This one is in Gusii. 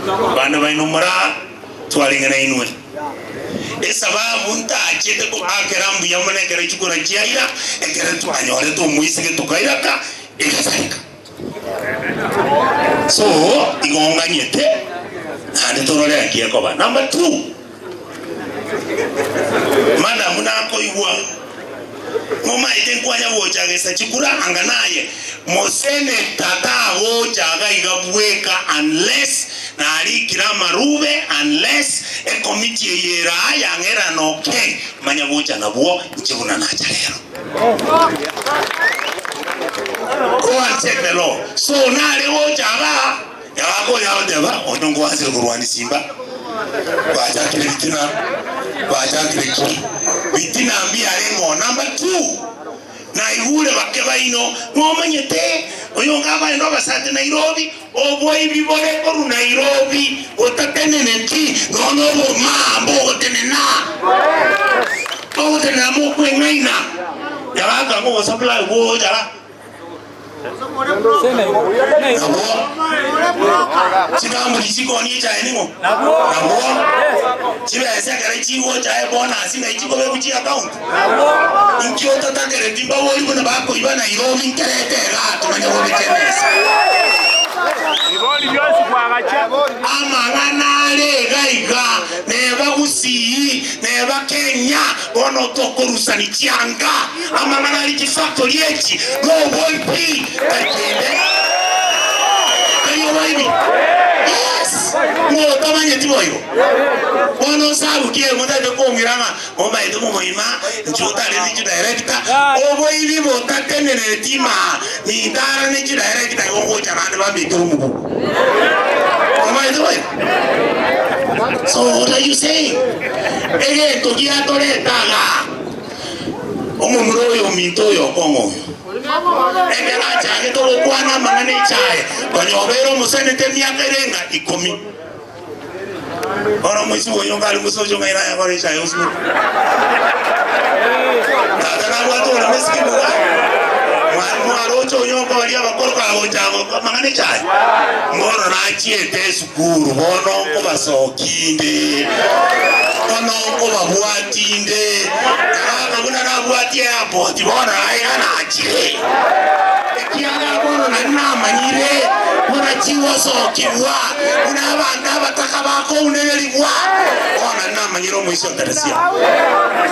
Abande baino moraa twarenge nainwe. Esababu ntachete kobaakera mbuya mono ekero chikura chiaira, ekero twanyorete omoiseke tokairaka egesareka. So igo nganyete naende torore naki ekoba. Number two, madam nakoigwa momaete nkwanya gocha gesa chikura anga naye moseneta tagocha iga iga bweka unless narikire amarube unless ekomiti eye ere aa yang'erana okay manya gocha nabwo inche buna nacha rero. Go and check the law. So nare gocha igaa Yagakonya goteba, Onye nkwansire korwania simba, bachakire bitina, bachakire ki? Bitina mbiarengeo. Number two, naigure bake baino, momanyete oyonga abaye nobasate Nairobi, oboibi bore korwa Nairobi botateneneti nonya obomaa mbogotenena, bogotenena mokweng'aina. Yagaka ng'o supply gocha. Nabwo chikambuni chikoonia echae ning'o? Nabwo chibesa ekero chigocha ebonus ng'ai chikobekwa chiaccount? Inki otatakereti mbabori buna bakoiba Nairobi nkerete igaa tomanye kobeka emesa. Amang'ana are iga iga neba Gusii neba Kenya bono tokorusani chianga. Amang'ana aria chifactory echi noboibi tari kende. Tari oboibi? Yes! Ng'o otamanyeti boigo? Bono osabukie motagete kong'ira ng'a momaete momoima inche otare ne chidirector oboibi botatenereti maa nintara ne chidirector igo ngocha naende bambekere omogugu. Omaete boigo? So what are you saying? Egento giatoreta igaa. Omomura oyo ominto oyo okong'a oyo, ekero achagete gokwana amang'ana echaye, konya obeire omosenete emiaka ere ng'a ikomi. Bono omoisia oyo nkare mosocho ng'a ere ayakore echaye osimeke. Tata nabwate oremo esike moga, mwari mwaroche oyo nkobaria abakoro kagocha amang'ana echaye. Mbono nachiete esukuru bono nkobasokia inde. Bono nkobabwatia inde, nagaka buna nabwatie airport, bono aiga nachire, ekiagera bono nari namanyire buna chigosokigwa, buna abanto abataka bakounererigwa, bono nari namanyire omoisia o Teresia.